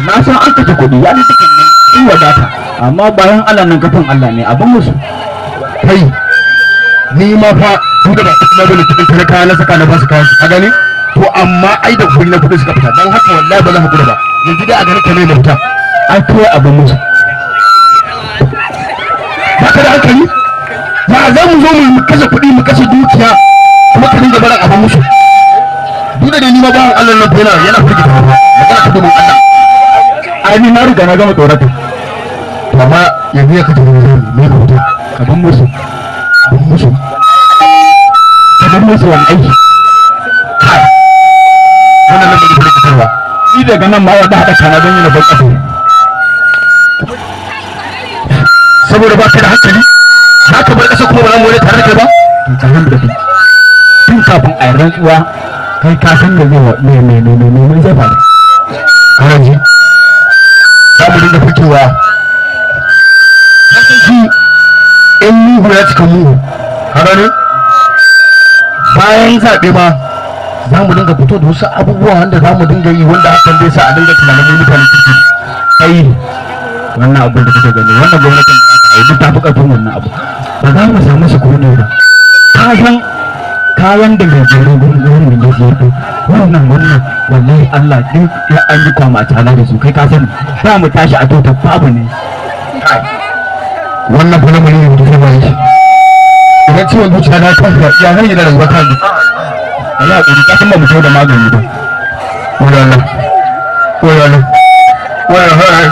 Na san an kashe kuɗi ya dukkan nan in wadata, amma bayan Allah nan kafin Allah ne abin musu. Kai ni ma fa duk da ba na bane kuɗin talaka na saka na ba su kayan su, ka gane? To amma ai da kuɗi na kuɗi suka fita, dan haka wallahi ba za ka ba. Yanzu dai a garin ka ne na fita. Ai kawai abin musu. Ba ka da hankali? Ya za mu zo mu kashe kuɗi mu kashe dukiya kuma ka dinga barin abin musu? Duk da ni ma bawan Allah nan fa yana firgita ba. Magana ta domin Allah. Ai ni na riga na gama tsorata. To amma yanzu ya kace ne me ka fita? Abin musu. Abin musu. Abin musu wani aiki. Kai. Wannan nan bai firgitarwa. Ni daga nan ma wanda haɗa kana don yi na baƙa. Saboda ba ka da hankali, za ka bar ƙasa kuma ba za mu wani tare da kai ba? Tun kafin a yi rantsuwa kai ka san da zai me zai faru. Kana ji? Za mu dinga fitowa. Shi in mugu ya cika mugu, ka gane? Bayan zaɓe ma za mu dinga fito da wasu abubuwa wanda za mu dinga yi wanda hakan zai sa a dinga tunanin mu mutane kirki. Kai wannan abin da kake gani, wannan gwamnatin da aka yi duk ta fi ƙarfin wannan abu. Ba za mu samu sukuni ba. Kayan da mai jere gurin da ya fito wannan wallahi Allah duk ya an yi kwama tana da su, kai ka sani za mu tashi a tota babu ne. Wannan fa lamari ne mutum ba shi. Idan ciwon zuciya na kanka ya zan yi da rayuwa ta ne. A yi haƙuri, ka san ba mu kyau da magani ba. Wala wala wala wala.